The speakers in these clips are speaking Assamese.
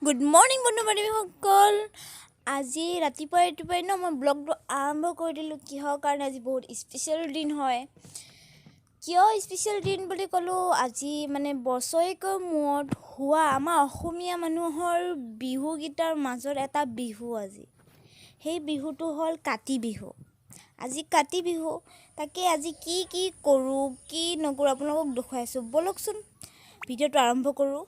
গুড মৰ্ণিং বন্ধু বান্ধৱীসকল। আজি ৰাতিপুৱাই ৰাতিপুৱাই ন মই ব্লগটো আৰম্ভ কৰি দিলোঁ। কিহৰ কাৰণে? আজি বহুত স্পেচিয়েল দিন হয়। কিয় স্পেচিয়েল দিন বুলি ক'লোঁ, আজি মানে বছৰেকৰ মূৰত হোৱা আমাৰ অসমীয়া মানুহৰ বিহুকেইটাৰ মাজত এটা বিহু আজি। সেই বিহুটো হ'ল কাতি বিহু। আজি কাতি বিহু, তাকে আজি কি কি কৰোঁ কি নকৰোঁ আপোনালোকক দেখুৱাইছোঁ। ব'লকচোন ভিডিঅ'টো আৰম্ভ কৰোঁ।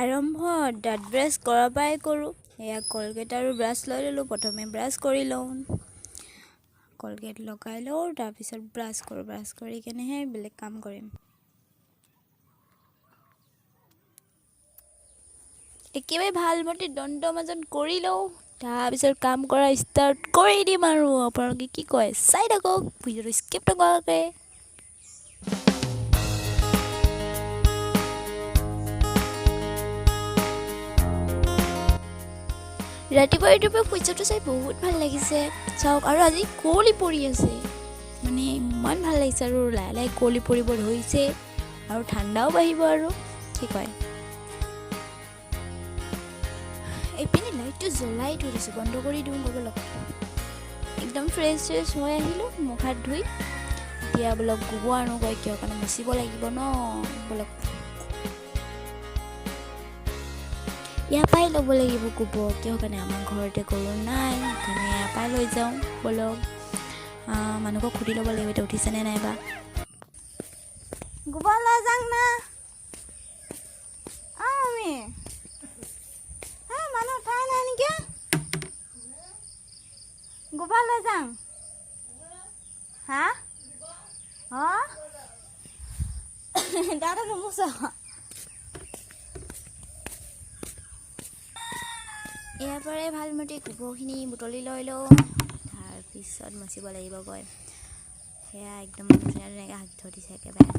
আৰম্ভ দাঁত ব্ৰাছ কৰাৰ পৰাই কৰোঁ। এয়া কলগেট আৰু ব্ৰাছ লৈ ল'লোঁ। প্ৰথমে ব্ৰাছ কৰি লওঁ, কলগেট লগাই লওঁ, তাৰপিছত ব্ৰাছ কৰোঁ। ব্ৰাছ কৰি কেনেহে বেলেগ কাম কৰিম। একেবাৰে ভালমতে দন্ত মাজন কৰি লওঁ, তাৰপিছত কাম কৰা ষ্টাৰ্ট কৰি দিম। আৰু আপোনালোকে কি কয় চাই থাকক, ভিডিঅ'টো স্কিপ নকৰাকৈ। ৰাতিপুৱা ৰাতিপুৱা সূৰ্যটো চাই বহুত ভাল লাগিছে চাওক। আৰু আজি কুঁৱলী পৰি আছে, মানে ইমান ভাল লাগিছে। আৰু লাহে লাহে কুঁৱলী পৰিব ধৰিছে আৰু ঠাণ্ডাও বাঢ়িব। আৰু কি কয়, এইপিনে লাইটটো জ্বলাই থৈ দিছোঁ, বন্ধ কৰি দিওঁ ব'লক। একদম ফ্ৰেছ ফ্ৰেছ হৈ আহিলোঁ মুখ হাত ধুই। এতিয়া বোলক গোবৰ আনোগৈ, কিয় কাৰণে মুচিব লাগিব ন। ব'লক ইয়াৰ পৰাই ল'ব লাগিব গোবৰ, কিয় কাৰণে আমাৰ ঘৰতে গৰু নাই, সেইকাৰণে ইয়াৰ পৰাই লৈ যাওঁ। ব'লক মানুহক সুধি ল'ব লাগিব এতিয়া উঠিছেনে নাই বা। গোবৰ লৈ যাওঁ না আমি মানুহ উঠাই নাই নেকি? গোবৰ লৈ যাওঁ হা। অঁ দাদা নুমুচ। ইয়াৰ পৰাই ভালমতে গোবৰখিনি বুটলি লৈ লওঁ, তাৰপিছত মচিব লাগিব গৈ। সেয়া একদম ধুনীয়া ধুনীয়াকৈ শাক থৈ দিছে একেবাৰে।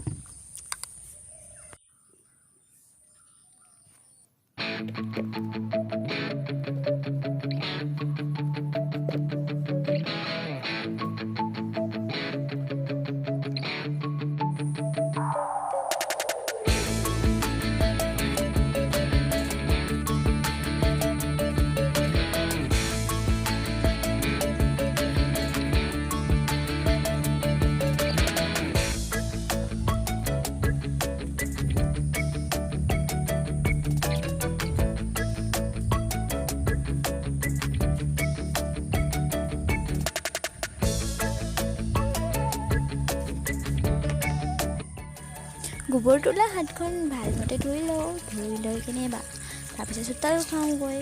গোবৰ তোলা হাতখন ভালমতে ধুই লওঁ, ধুই লৈ কিনে বা তাৰপিছত চোতাল খাওঁগৈ।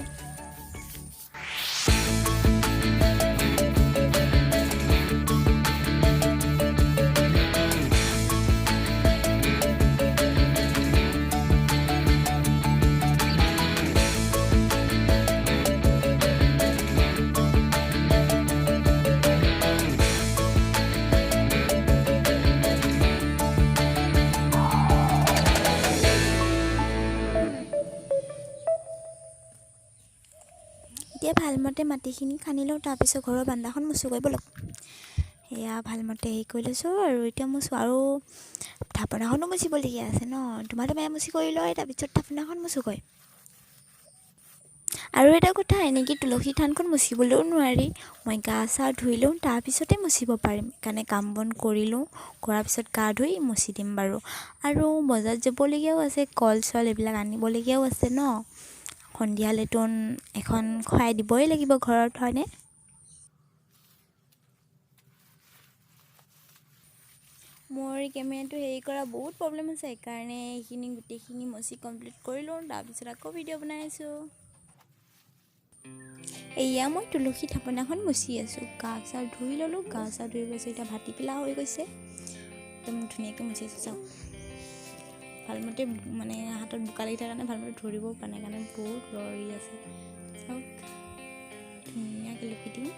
এতিয়া ভালমতে মাটিখিনি খান্দি লওঁ, তাৰপিছত ঘৰৰ বান্দাখন মুচুগৈ ব'লক। সেয়া ভালমতে হেৰি কৰি লৈছোঁ আৰু এতিয়া মুচোঁ। আৰু ঢাপনাখনো মুচিবলগীয়া আছে ন, তোমাৰতো মায়ে মুচি কৰি লয়, তাৰপিছত ঢাপনাখন মুচোগৈ। আৰু এটা কথা, এনেকৈ তুলসী থানখন মুচিবলৈও নোৱাৰি, মই গা চা ধুই লওঁ তাৰপিছতে মুচিব পাৰিম। সেইকাৰণে কাম বন কৰি লওঁ, কৰাৰ পিছত গা ধুই মুচি দিম বাৰু। আৰু বজাৰত যাবলগীয়াও আছে, কল চল এইবিলাক আনিবলগীয়াও আছে ন। সন্ধিয়ালৈতো এখন খুৱাই দিবই লাগিব ঘৰত, হয়নে? মোৰ কেমেৰাটো হেৰি কৰা বহুত প্ৰব্লেম আছে, সেইকাৰণে এইখিনি গোটেইখিনি মচি কমপ্লিট কৰি লওঁ, তাৰপিছত আকৌ ভিডিঅ' বনাই আছোঁ। এয়া মই তুলসী থাপনাখন মুচি আছোঁ। গা চা ধুই ল'লোঁ, গা চা ধুই গৈছে, এতিয়া ভাটি পেলা হৈ গৈছে, একদম ধুনীয়াকৈ মুচি আছোঁ চাওক। ভালমতে মানে হাতত বোকা লাগি থকাৰ কাৰণে ভালমতে ধৰিবও পৰা নাই, কাৰণে বহুত লৰি আছে চাওক। ধুনীয়াকৈ লিপি দিওঁ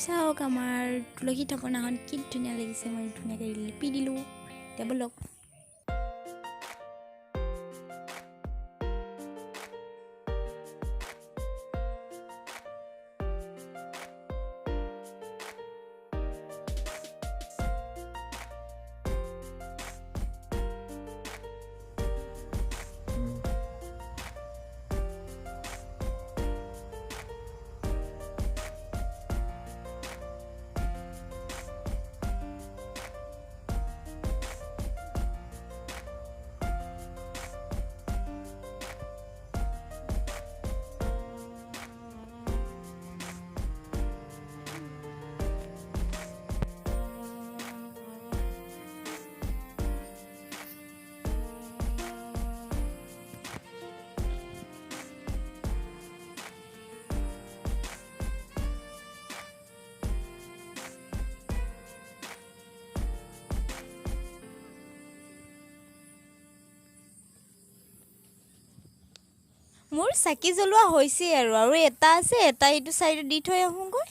চাওক। আমাৰ তুলসী থাপনাখন কি ধুনীয়া লাগিছে, মই ধুনীয়াকৈ লিপি দিলোঁ। এতিয়া ব'লক মোৰ চাকি জ্বলোৱা হৈছেই আৰু আৰু এটা আছে, এটা এইটো চাইডত দি থৈ আহোঁগৈ,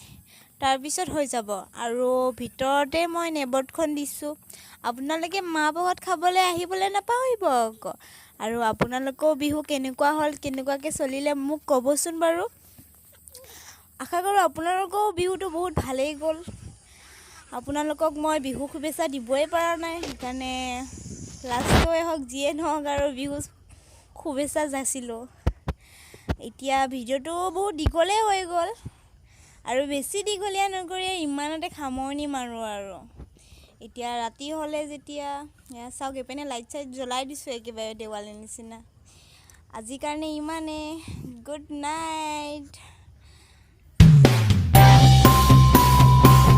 তাৰপিছত হৈ যাব। আৰু ভিতৰতে মই নেবতখন দিছোঁ। আপোনালোকে মাহ প্ৰসাদ খাবলৈ আহিবলৈ নাপাহৰিব আকৌ। আৰু আপোনালোকেও বিহু কেনেকুৱা হ'ল, কেনেকুৱাকৈ চলিলে মোক ক'বচোন বাৰু। আশা কৰোঁ আপোনালোকেও বিহুটো বহুত ভালেই গ'ল। আপোনালোকক মই বিহু শুভেচ্ছা দিবই পৰা নাই, সেইকাৰণে লাষ্টই হওক যিয়ে নহওক আৰু বিহু শুভেচ্ছা যাচিলোঁ। এতিয়া ভিডিঅ'টো বহুত দীঘলেই হৈ গ'ল, আৰু বেছি দীঘলীয়া নকৰি ইমানতে সামৰণি মাৰোঁ। আৰু এতিয়া ৰাতি হ'লে যেতিয়া, এয়া চাওক, এইপিনে লাইট চাইট জ্বলাই দিছোঁ একেবাৰে দেৱালীৰ নিচিনা। আজিৰ কাৰণে ইমানেই, গুড নাইট।